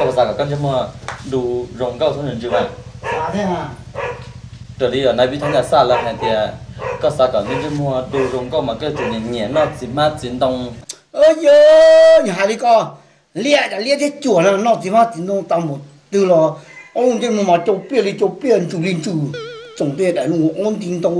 Xav kom koj ntsej muag du zoo nkauj xwb ntsws mas. Raws li nais vib thab nyas xaj lawv hais tias koj xav kom ntsej muag du zoo nkauj mas koj yuav tsum nyiam noj txiv hmab txiv ntoo. Yog, yog hais li ko, liab cas liab thiab cuam no, noj txiv hmab txiv ntoo tau mus twg los ob lub ntsej muag mas cau pliaj li cau pliaj, ntsws li ntsws, tsoom tej daim no ob nti ntau.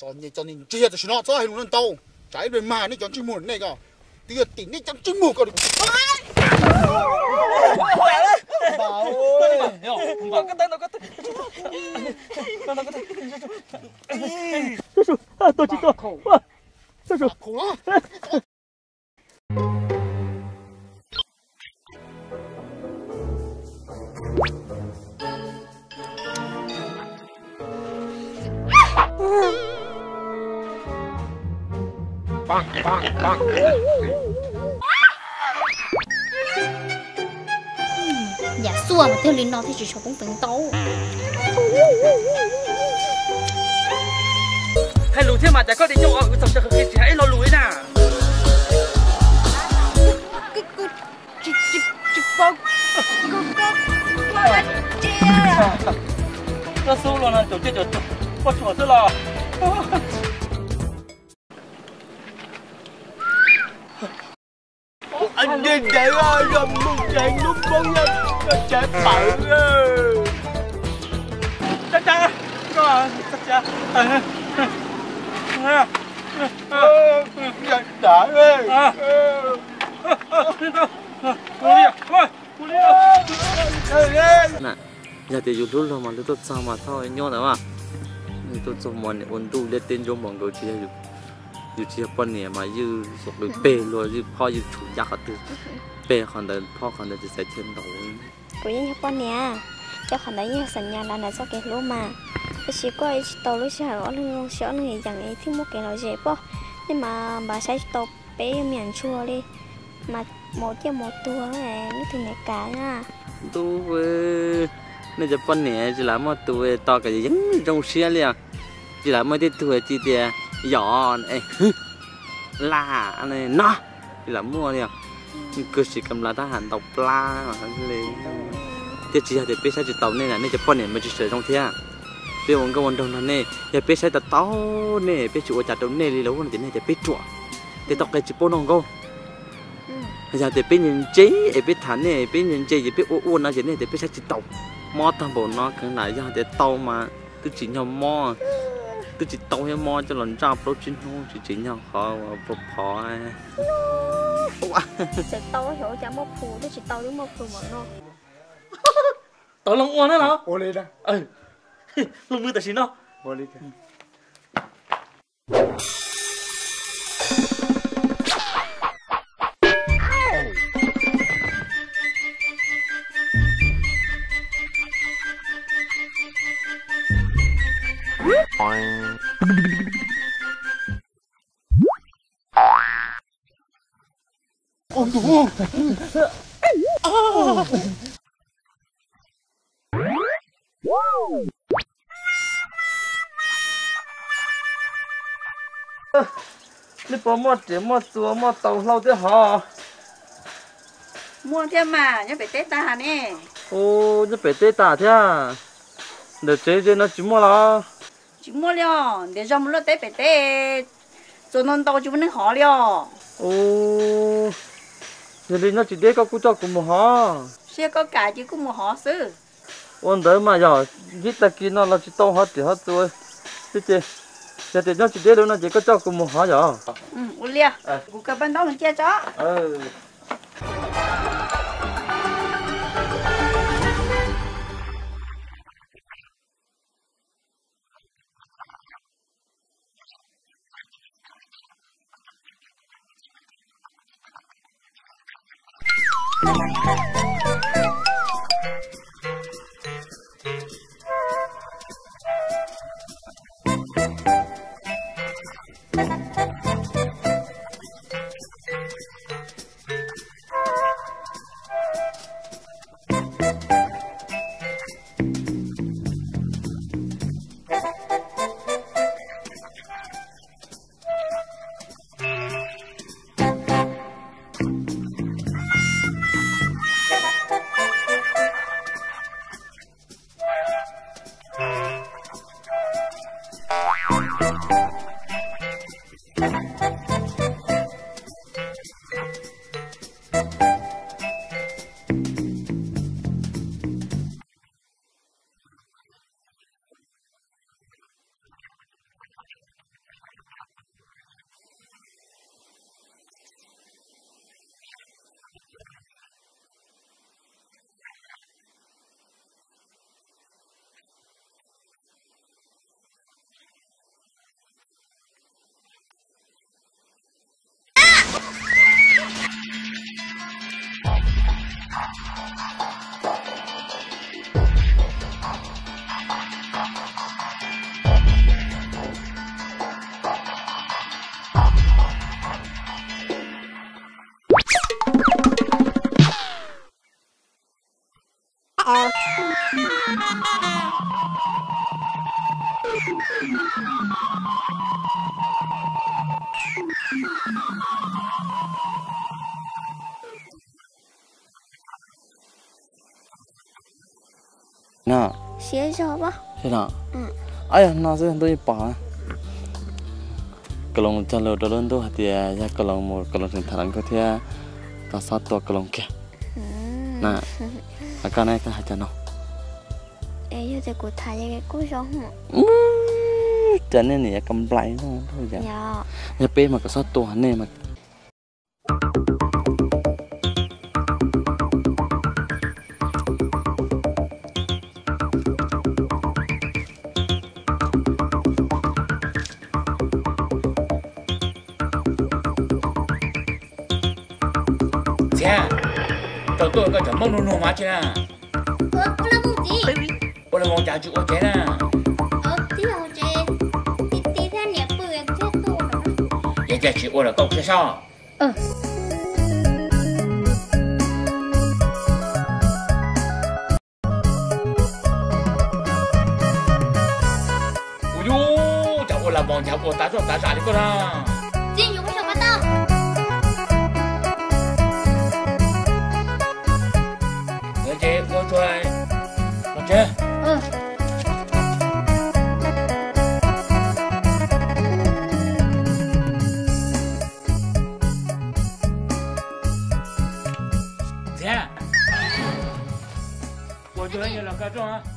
Tso nej, tso nej ntsiag tam sim no, txhob hais lus no ntau. Tsam ib pliag mag nej cov ntsej muag nej ko, twb yog tim nej cov ntsej muag ko. Yam xuaj mas twb li no thiaj tsis tshua poob peev ntau. Hais lus thiab mas cas koj di ncauj os, wb txog sawv qhov qhia tsis hais ib lo lus li na. Koj xub los no caum ciaj caum pob tsuas xwb los. Ntawd los mus deev lub poob yog cov tsav pawv. Tsa tsa, tsa tsa, tsa tsa. Yog tias yus hlub luag mas luag tuaj txog mas thauj nyuaj ntawd mas. Tuaj txog mas niam ua ntuj liab teb ntsuab npaum nkaus tsis yog, yus tsis yog poj niam mas ywj xov qws peg luag, ywj phob ywj tshum ncaj qhov twg, peg qhov ntawd phob qhov ntawd tsis xaiv chaw ntaus. Kuv yeej yog poj niam, cov qhov ntawd yeej yog xam nyas los ntawm txoj kev hlub mas. Tab sis koj tsis tau lub sij hawm ob leeg zoo siab ob leeg yeem es thiaj muaj kev lom zem pob. Nej mas npaj saib tsis tau peb me nyuam ntsuag li, mas mus ciaj mus tuag, nej tus niam kav na. Ntuj, nej cov poj niam tsis lam muaj tus tos kom yeej zoo siab li os. Tsis lam muaj tej tug ci tias yom, laj no, tsis lam muaj li os. Kws sim kam las tab ham ntaus plab li. Thiab tsis yog tias peb saib tsis taus nej na, nej cov poj niam mas tsis tshua zoo thiab. Peb ua nkauj ua nraug nrog nej, yog peb saib tau tau nej, peb tsis ua cas rau nej li lawm no ces nej tias peb ruam, tej tau qe tsis paub noj nkauj. Yog tias peb ntse ntse es peb tham nej, peb ntse ntse ces peb ua ua no ces nej tias peb saib tsis taus. Mob tag npaum no kheev lam yog tias tau mas twb tsim nyog mob, twb tsis tau thiab mob coj los ntsaj plaub tsib hnub tsis tsim nyog qhov uas phov phov. Tsis tau xyov cas muaj plhu, twb tsis tau twb muaj plhu mam no. Tau loo ua na los? Ua li na. Lub mwg tam sim no. Nej puas muaj riam muaj txuas muaj taus hlau thiab hov? Muaj thiab mas, nyob pem teb tag ne. Ua, nyob pem teb tag thiab. Ntawm tsev ze no tsis muaj los? Tsis muaj li os, ntiav zog mus luaj teb pem teb, txuas ntau ntau tsis muaj neeg hov li os. Ua, yog li nyob tsis deb koj kuj coj kuv mus hov. Seb koj kam ces kuj mus hov xwb. Ua ntawd mas yog ib tag kis no los tsis tau hov riam hov txuas thiab ces, yog tias nyob tsis deb lawm no ces koj coj kuv mus hov yom. Ua li, kuv kawg paj ntaub mus cia tso. No, siab zog. Ab yog no xwb ntuj yeej pom. Kaloos cog lus rau lub ntuj hais tias yog Kaloos mus Kaloos tseem tham hluas nkauj thiab, koj txhob tua Kaloos kiag. Na, koj ne koj hais cas no? Yog tias kuv tham kuj zoo. Cas nej niam yuav ka nplai no, yog peb mas koj txhob tua nej mas. Ntxhiab, tau tuaj koj cov Hmoob nug nug mas tsi na. Ua la moos cas tsis ua tsev na? Yog cas tsis ua lawm koj ua tsev soj. Ua yus, cas ua la moos cas ua tav zoj tav zam li koj na. Txij nyuam qhuav sawv pas tau. Ces ua tsuag los tsev. Ntxhiab, ua tsuag los koj rooj.